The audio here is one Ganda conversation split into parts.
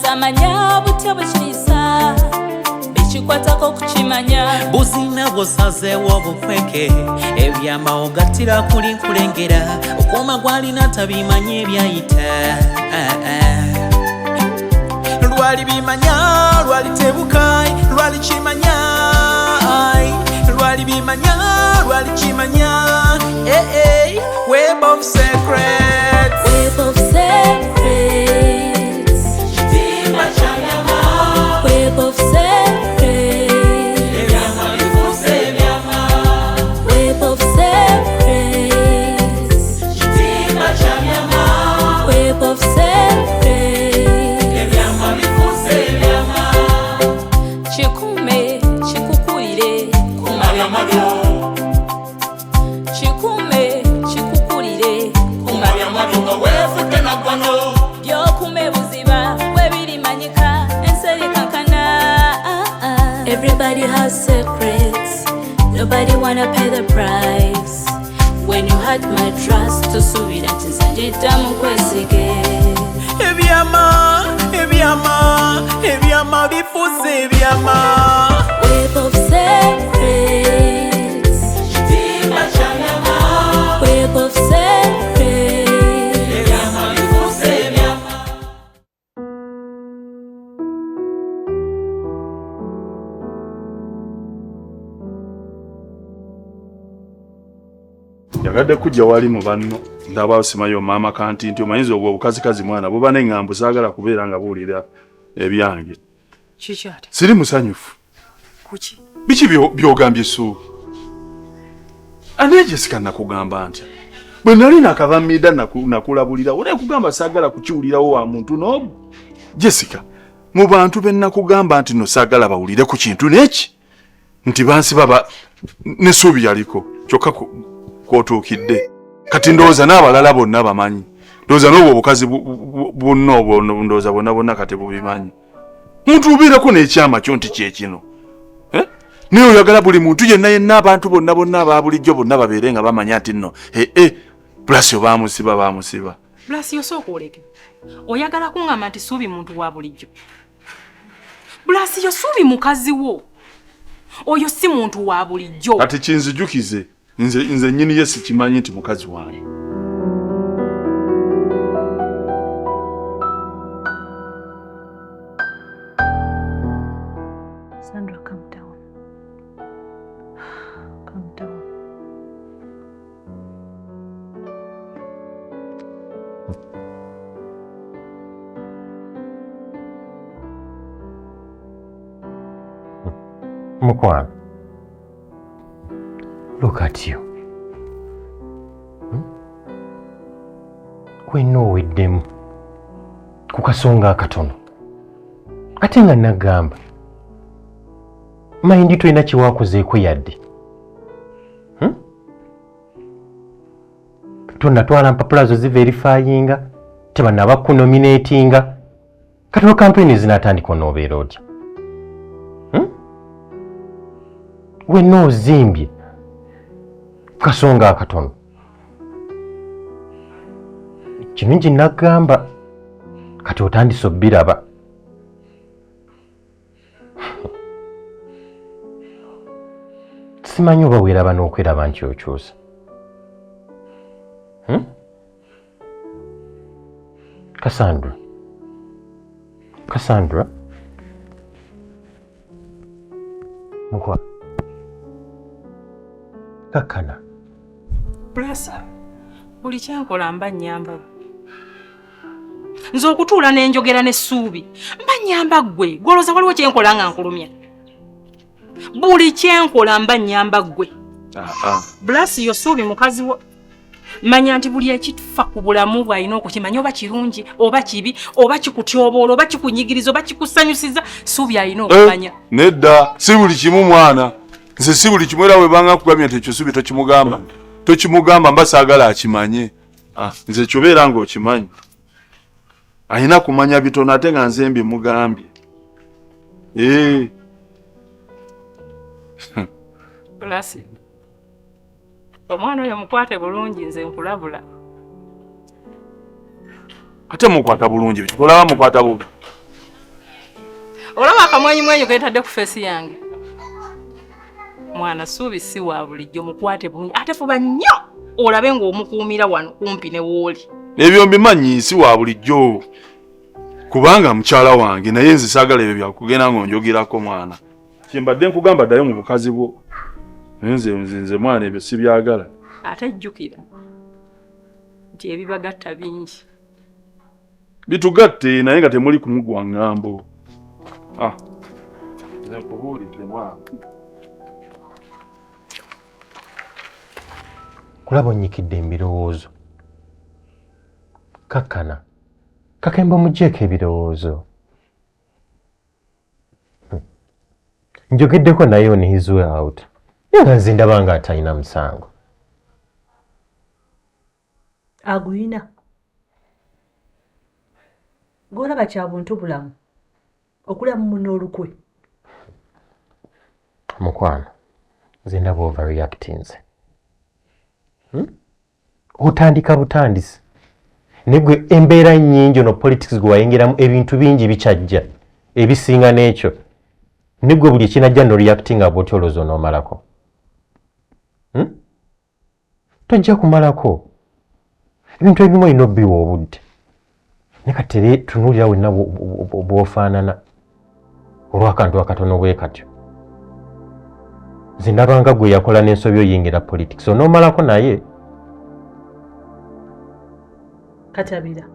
Atamanya butya bwekiriisa bikikwatako okukimanya. Buzina bw'osazeewo obukweke, ebyama ogattira kuli nkulengera, okuuma gwalina tabimanyi ebyayita. Ah, ah. Lwali bimanya, lwali tebuka, lwali kimanya, lwali bimanya, lwali kimanya. Eh, eh, web of secrets. Web of secrets. Web of secrets. Web of secrets. Web of secrets. Kikume kikukulire, kikume kikukulire, byokume buziba bwebirimanyika ensi erikankana. Everybody has secrets. Nobody wanna pay the price. When you hurt my trust, tosuubira nti nze ndiddamu kwesige. Ebyama, ebyama, ebyama bifuuse ebyama. Web of secrets. Web of secrets. Yagadde kujja wali mu banno, ndaba simayo maama kanti nti omanyiza obwo obukazikazi mwana buba n'eŋŋambo, saagala kubeera nga buwulira ebyange. Kiki ate? Siri musanyufu. Kuki? Biki by'ogambye Essuubi? Ane Jessica, nakugamba ntya bwe nali nakava mida nakulabulirawo nekugamba saagala kukiwulirawo wa muntu n'omu. Jessica, mu bantu be nakugamba nti no saagala bawulire ku kintu n'eki nti bansiba ba n'essuubi yaliko, kyokka kwotuukidde kati ndowooza n'abalala bonna bamanyi, ndowooza n'obwo obukazi bunno obwo ndowooza bonna bonna kati bubimanyi. Muntu obeerako n'ekyama kyo nti kyekino, eh? Naye oyagala buli muntu yenna yenna, abantu bonna bonna aba bulijjo bonna babeere nga bamanya nti nno ee Bulasio bamusiba, bamusiba. Bulasio, sooka oleke. Oyagala kuŋŋamba nti Suubi muntu wa bulijjo? Bulasio, Suubi mukazi wo oyo si muntu wa bulijjo. Kati kinzijukize nze nnyini ye sikimanyi nti mukazi wange. Sandra, calm down. Calm down. Mukwano, look at you. Kwenna oweddemu ku kasonga akatono, ate nga nagamba mayindi tolina kyewakozeeko yadde. Hmm? Tonatwala mpapula zo ziverifyinga, tebanaba kunominatinga, kati olwo kampeyini zinatandika onoobeera otya? Hmm? Wenna ozimbye kasonga akatono. Kirungi nagamba kati otandise obbiraba. Simanyi oba weeraba n'okweraba nti okyusa. Hmm? Cassandra, Cassandra, mukwa kakkana. Bulasa, buli kyenkola mba nnyamba nze. Okutuula n'enjogera n'essuubi mba nnyamba ggwe. Gwolooza waliwo kyenkola nga nkulumya? Buli kyenkola mba nnyamba ggwe. Bulasi, yo Suubi mukazi wo, manya nti buli ekifa ku bulamu bw'alina okukimanya, oba kirungi oba kibi, oba kikutyoboola oba kikunyigiriza oba kikusanyusiza, Suubi alina okumanya. Nedda, si buli kimu mwana, nze si buli kimu. Era webanga nkugambye nti ekyo Suubi tokimugamba, tokimugamba, mba saagala akimanye. Ah, nze ekyo beera ng'okimanyi alina kumanya bitono, ate nga nze mbimugambye. Eh. Bulasi, omwana oyo mukwate bulungi, nze nkulabula. Ate mukwata bulungi, olaba mukwata bubi. Olaba akamwenyumwenyu kentadde ku feesi yange. Mwana Ssuubi si wa bulijjo, mukwate bulungi ate fuba nnyo olabe ng'omukuumira wano kumpi ne wooli. Ebyo mbimanyi si wa bulijjo kubanga mukyala wange, naye nze saagala ebyo byakugenda ng'onjogerako mwana. Kyembadde nkugamba ddayo mu bukazi bwo, naye nze nze mwana ebyo sibyagala. Ate jjukira nti ebibagatta bingi. Bitugatte naye nga temuli kumugwa ngambo. Ah, nze nkubuulidde mwana. Kulaba onnyikidde ebirowoozo. Kakkana. Kakembo muggyeko ebirowoozo. Njogeddeko naye on his way out. Naye nga nze ndaba nga atalina musango. Aguyina. Gw'olaba kya buntu bulamu okulya mu munno olukwe. Mukwano, nze ndaba overreactinze. Otandika butandisi. Naye gwe embeera nnyingi ono politics gwe wayingiramu ebintu bingi bikyajja ebisinga n'ekyo. Naye gwe buli ekinajja no reactinga bw'otyo olowooza onoomalako. Tojja kumalako. Ebintu ebimu olina obbiwa obudde. Naye kati tere tunuulira wenna bw'ofaanana olw'akantu akatono bwe katyo. Nze ndabanga gwe yakola n'ensobi oyingira politics onoomalako naye. Katabira,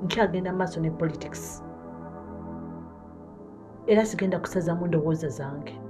nkyagenda mu maaso ne politics. Era sigenda kusazaamu ndowooza zange.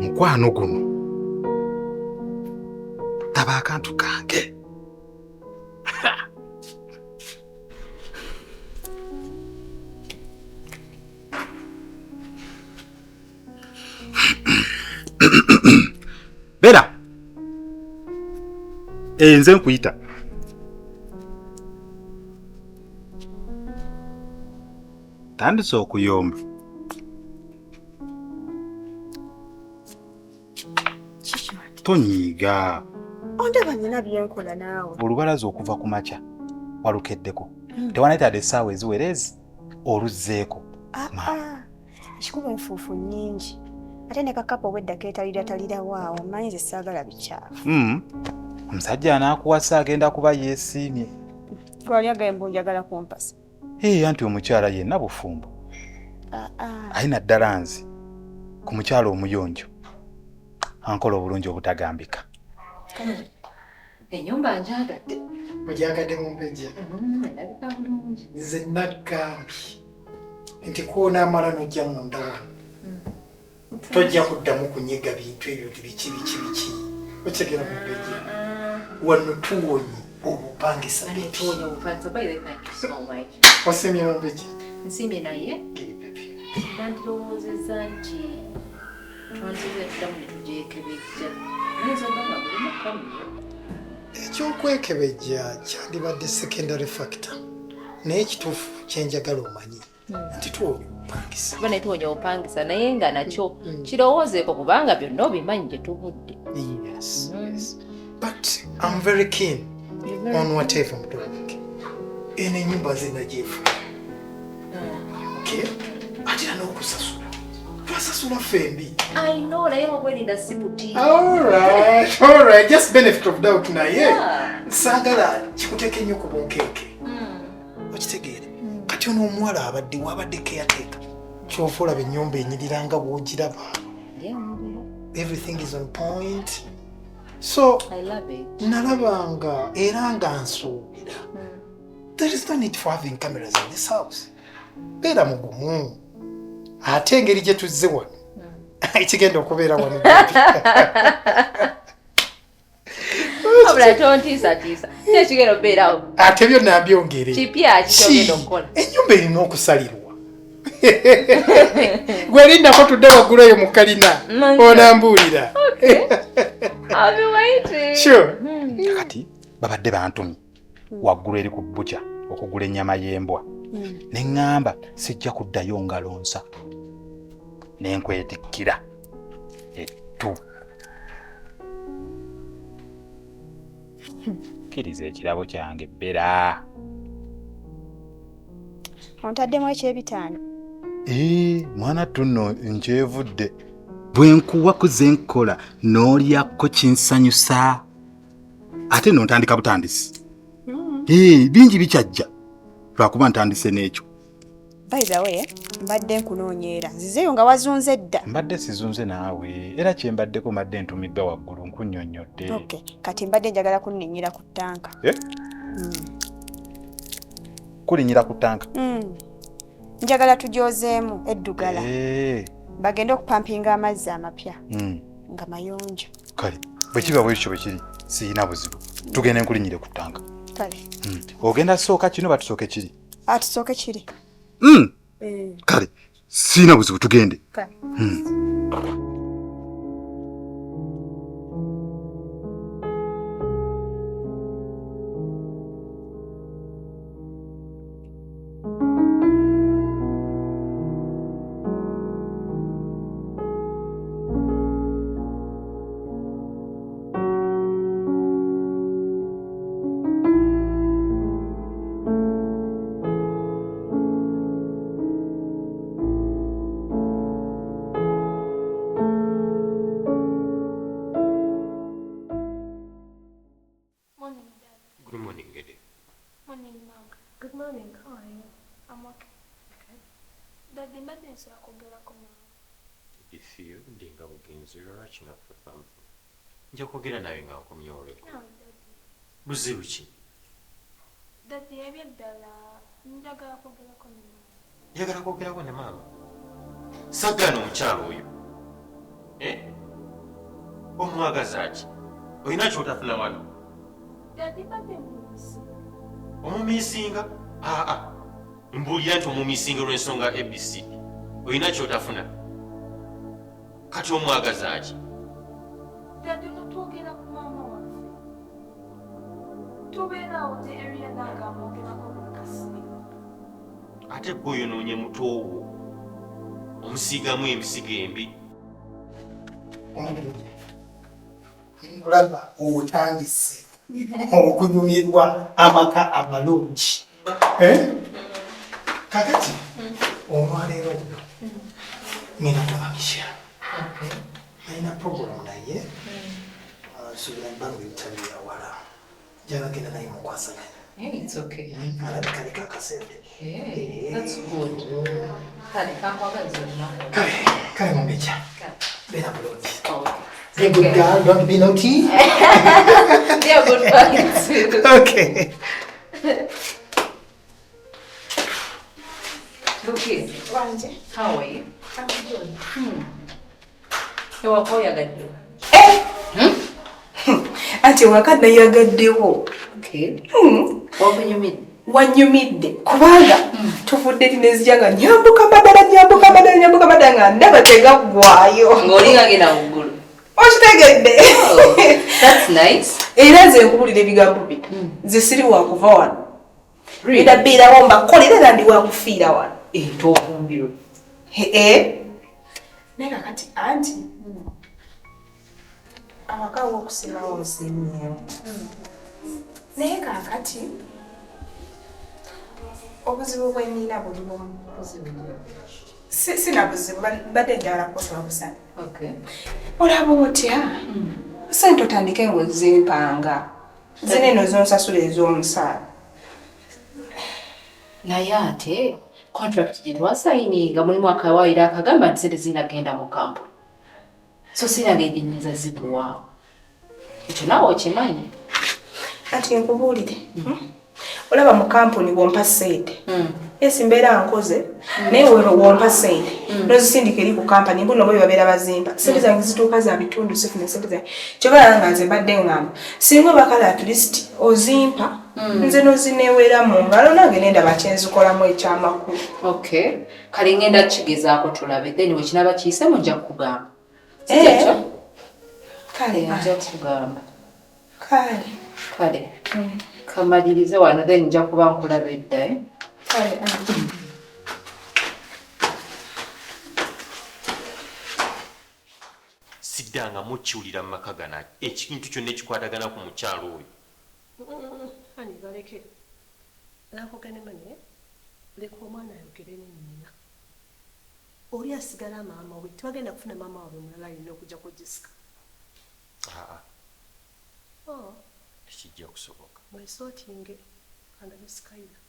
Mukwano guno taba akantu kange. Bera nze nkuyita. Tandise okuyomba. Tonyiiga. Ondaba nina byenkola naawe. Olubalaza okuva ku makya walukeddeko. Tewanayitadde essaawa eziwera ezi oluzzeeko. Ekikuba enfuufu nnyingi. Ate ne kakapu obwedda keetaliratalirawo awo mmanyi nze saagala bikyafu. Omusajja anaakuwasa agenda kuba yeesiimye. Gwali agambye mbu njagala kumpasa. Ee, anti omukyala yenna bufumbo. Aye naddala nze ku mukyala omuyonjo ankola obulungi obutagambika. Ennyumba njagadde. Ogyagadde mumbejja? Endabika bulungi. Nze nagambye nti kwonaamala n'ojja munda wano tojja kuddamu kunyiga bintu ebyo nti biki biki biki. Okitegera mumbejja? Wano tuwonye obupangisa. Tuwonye obupangisa. By the way, thank you so much. Osiimye mumbejja? Nsiimye naye nandirowoozezza nti twandize tuddamu ne tugyekebejja. Naye oba nga mulimu kamera. Ekyokwekebejja kyandibadde secondary factor, naye ekituufu kyenjagala omanyi nti tuwonye obupangisa. Kuba naye tuwonye obupangisa naye nga nakyo kirowoozeeko kubanga byonna obimanyi gye tuvudde. Yes, yes. But I'm very keen on whatever I'm doing. Eno ennyumba nze nagyefuna. Okay? Ate era n'okusasula. Twasasula ffembi. I know, naye okwerinda si buti. All right. Just benefit of doubt naye. Saagala kikuteeka ennyo ku bunkenke. Okitegeere. Kati ono omuwala abadde wabadde caretaker. Ky'ofa olaba ennyumba enyirira nga bw'ogiraba. Everything is on point. So, I love it. Nalabanga era nga nsuubira. There is no need for having cameras in this house. Beera mugumu. Ate engeri gye tuzze wano. Ekigenda okubeera wano. Wabula tontiisatiisa. Ki ekigenda okubeerawo? Ate byonna mbyongere. Kipya ki ky'ogenda okukola? Ennyumba erina okusalirwa. Gwe lindako tudde waggulu eyo mu kalina. Onambuulira. I'll be waiting. Sure. Kati babadde bantumye waggulu eri ku bbuca okugula ennyama y'embwa. Ne ŋŋamba sijja kuddayo ngalo nsa. Ne nkwetikkira ettu. Kkiriza ekirabo kyange Bbera. Ontaddemu ekyebitaano. Ee, mwana tunno nkyevudde. Bwe nkuwa ku ze nkola n'olyako kinsanyusa. Ate nno ntandika butandisi. Ee, bingi bikyajja lwakuba ntandise n'ekyo. By the way, mbadde nkunoonyeera. Nzizeeyo nga wazunze dda. Mbadde sizunze naawe era kye mbaddeko mbadde ntumiddwa waggulu nkunnyonnyodde. Okay, kati mbadde njagala kunninnyira ku ttanka. Kulinnyira ku ttanka? Njagala tugyozeemu eddugala. Bagende okupampinga amazzi amapya. Nga mayonjo. Kale, bwe kiba bwe kityo bwe kiri, siyina buzibu. Tugende nkulinnyire ku ttanka. Kale. Ogenda sooka kino batusooke kiri? Tusooke kiri. Kale, siyina buzibu tugende. Kale. Nja kwogera nawe nga nkomyewo olweggulo. Buzibu ki? Daddy, ebyeddala njagala kwogerako ne maama. Njagala kwogerako ne maama? Sagana omukyala oyo. Omwagaza ki? Olina ky'otafuna wano? Daddy, mbadde mmumisinga. Omumisinga? Aa, mbuulira nti omumisinga olw'ensonga ABC. Olina ky'otafuna? Kati omwagaza ki? Daddy, ono twogera ku maama waffe. Tubeera awo ne area nange amwogerako buli kaseera. Ate gwe oyonoonye muto wo. Omusiigamu emisigo embi. Nkulaba otandise okunyumirwa amaka amalungi. Kakati olwaleero ngenda kumakisha. Nalina program naye nsuubira ebbanga ebitali wala. Njagala genda naye mukwasaganya. It's okay. Alabika aleka akasente. That's good. Kale kankwagaliza olunaku. Kale, kale mumbejja. Beera bulungi. Be a good girl, don't be naughty. Be a good girl too. Okay. Luki. Wanje. How are you? I'm good. Ewaka oyagadde? Anti ewaka nayagaddewo. Okay. Wakunyumidde? Wanyumidde kubanga tuvudde eri nenzija nga nyambuka madala nyambuka madala nyambuka madala nga ndaba tegaggwayo. Ng'oli nga genda mu ggulu. Okitegedde? Oh, that's nice. Era nze nkubulira ebigambo bino. Nze siri wakuva wano. Ngenda beerawo mbakolera era ndi wakufiira wano. Tofumbirwe. Naye kakati anti awaka w'okusimawo nsiimyewo. Naye kaakati obuzibu bwe nnina buli bumu. Sina buzibu, mbadde njagala kukusaba busaba. Olaba otya? Ssente otandike ng'ozimpanga. Zino eno z'onsasula ez'omusaala. Naye ate contract gye twasayininga mulimu akawaayiro akagamba nti ssente zirina kugenda mu kampuni. So sirina ngeri nnyinza zikuwaawo. Ekyo naawe okimanyi. Anti nkubuulire. Olaba mu kampuni bw'ompa ssente. Yes, mbeera nkoze, naye wompa ssente. N'ozisindika eri ku kampani, mbu nno bo bye babeera bazimba. Ssente zange zituuka za bitundu, sifuna ssente zange. Kyova olaba nga nze mbadde ŋŋamba, singa oba kale at least ozimpa, nze n'ozineewera mu ngalo nange ne ndaba kye nzikolamu ekyamakulu. Okay. Kale ŋŋenda kukigezaako tulabe, then bwe kinaaba kiyiseemu nja kukugamba. Si kyekyo? Kale. Nja kukugamba. Kale. Kale. Kamalirize wano then nja kuba nkulaba edda. Kale anti. Siddangamu kiwulira mu maka gano ekintu kyonna ekikwatagana ku mukyala oyo. Ani baleke. Nakugane manye leka omwana ayogere ne nnyina. Oli asigala maama we, tebagenda kufuna maama waabwe mulala yenna okuggyako Jessica. Aa. Oh. Tekijja kusoboka. Mwesootinge kandabe Skyler.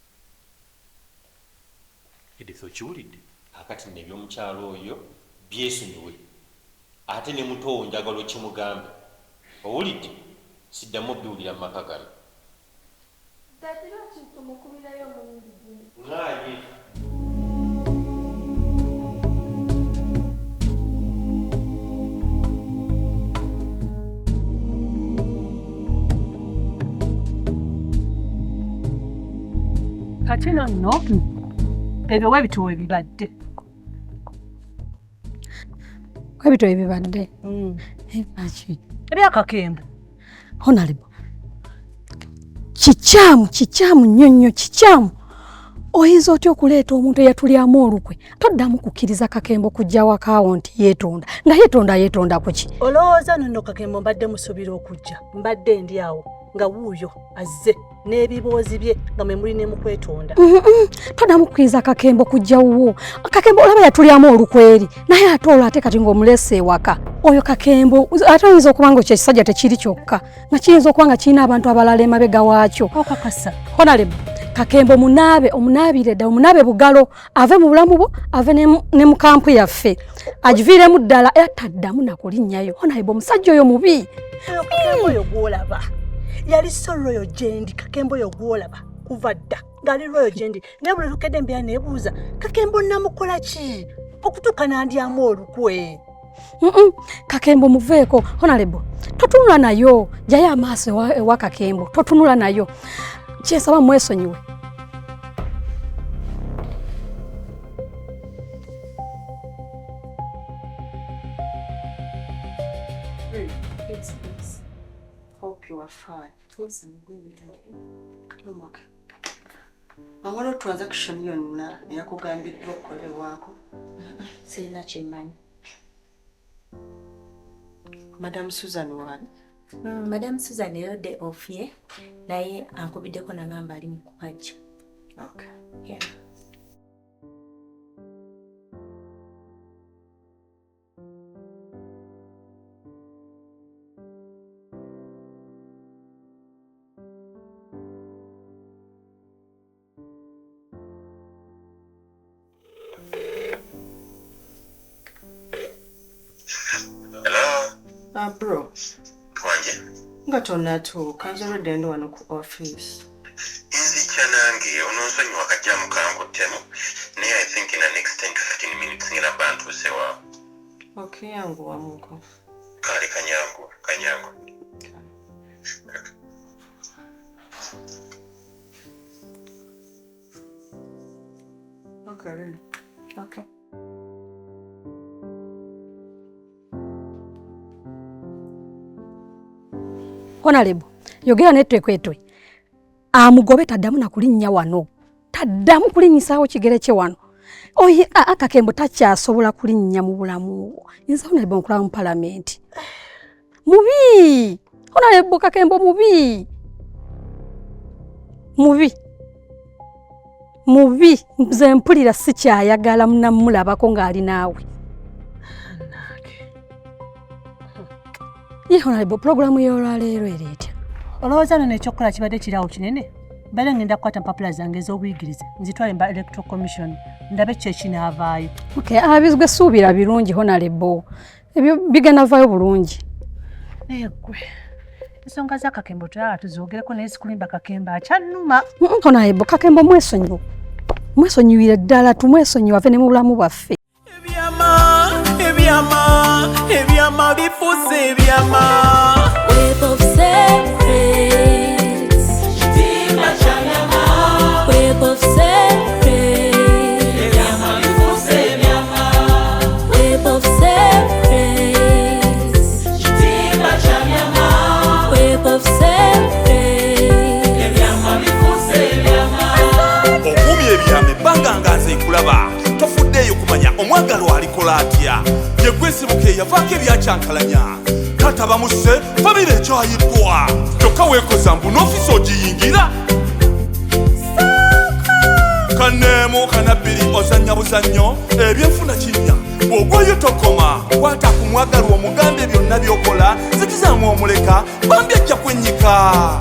Edith okiwulidde? Kaakati nno eby'omukyala oyo byesonyiwe. Ate ne muto wo njagala okimugambe. Owulidde? Siddamu biwulira mu maka gano. Daddy lwaki tumukubirayo omulundi gumu? Ŋŋaanye. Kati nno ebyo webito webibadde. Webito webibadde. Ebaki. Ebyakakembo. Honorable. Kikyamu, kikyamu nnyo nnyo kikyamu. Oyinza otya okuleeta omuntu eyatulyamu olukwe? Toddamu kukkiriza Kakembo kujja wakaawo nti yeetonda. Nga yeetonda yeetonda ku ki? Olowooza nno Kakembo mbadde musuubira okujja. Mbadde ndi awo nga wuuyo azze n'ebiboozi bye nga mwe muli ne mu kwetonda. Toddamu kukkiriza Kakembo kujja wuwo. Kakembo olaba yatulyamu olukweri naye ate olwo ate kati ng'omuleese ewaka. Oyo Kakembo ate oyinza okuba nga ekyo ekisajja tekiri kyokka nga kiyinza okuba nga kirina abantu abalala emabega waakyo. Okakasa. Honorable, Kakembo munaabe omunaabire ddala omunaabe bugalo ave mu bulamu bwo ave ne mu kampu yaffe agiviiremu ddala era taddamu na kulinnyayo. Honorable, omusajja oyo mubi. Oyo Kakembo oyo gw'olaba yali so royal gyendi. Kakembo oyo gw'olaba kuva dda ng'ali royal gyendi, naye buli lukedde embeera neebuuza Kakembo namukola ki okutuuka n'andyamu olukwe. Kakembo muveeko. Honorable, totunula nayo, jjayo amaaso ewa Kakembo, totunula nayo. Kyensaba mwesonyiwe. Hope you are fine. I'm okay. Waliwo transaction yonna eyakugambiddwa okukolebwako? Sirina kyemmanyi. Madam Susan wani? Madam Susan leero day off ye naye ankubiddeko nangamba ali mu kupajja. Okay. Yeah. Ah, bro. Nga tonatuuka nze olwedde ndi wano ku office. Nzijja nange ononsonyiwa kajjamu kankuttemu naye I think in the next 10 to 15 minutes ngenda bba ntuuse waawo. Okay, yanguwamuko. Kale kanyangu kanyangu. Okay, really. Okay. Honorable, yogera netwekwetwe amugobe taddamu na kulinnya wano, taddamu kulinnyisaawo kigere kye wano. Oye Kakembo takyasobola kulinnya mu bulamu bwo. Nze Honorable nkulaba mu palamenti mubi. Honorable Kakembo mubi mubi mubi. Nze mpulira sikyayagala munamulabako ng'ali naawe. Ye Honorable, pulogulaamu y'olwaleero eri etya? Olowooza nno ekyokukola kibadde kirawo kinene? Mbadde ngenda kukwata mpapula zange ez'obuyigirize nzitwale mba Electoral Commission ndabe ki ekinaavaayo. Okay, abizwe suubira birungi Honorable, ebyo bigenda vaayo bulungi. Naye ggwe ensonga za Kakembo twala tuzoogereko naye sikulimba Kakembo akyannuma. Honorable, Kakembo mwesonyiwe, mwesonyiwire ddala, tumwesonyiwe ave ne mu bulamu bwaffe. Ebyama, ebyama, ebyama bifuuse ebyama. Web of secrets. Kitimba kya nyama. Web of secrets. Ebyama bifuuse ebyama. Web of secrets. Kitimba kya nyama. Web of secrets. Ebyama bifuuse ebyama. Okuumya ebyama ebbanga nga nze nkulaba tofuddeeyo kumanya omwagalwa alikola atya. Ye gwesibuka eyavaako ebyakyankalanya taata bamusse famire ekyayiddwa kyokka weekoza mbu n'ofiisi ogiyingira kaneemu kanabbiri ozannya buzannyo ebyenfuna kinnya bw'ogwayo tokoma kwata ku mwagalwa omugambe byonna by'okola zikizaamu omuleka bambi ajja kwennyika.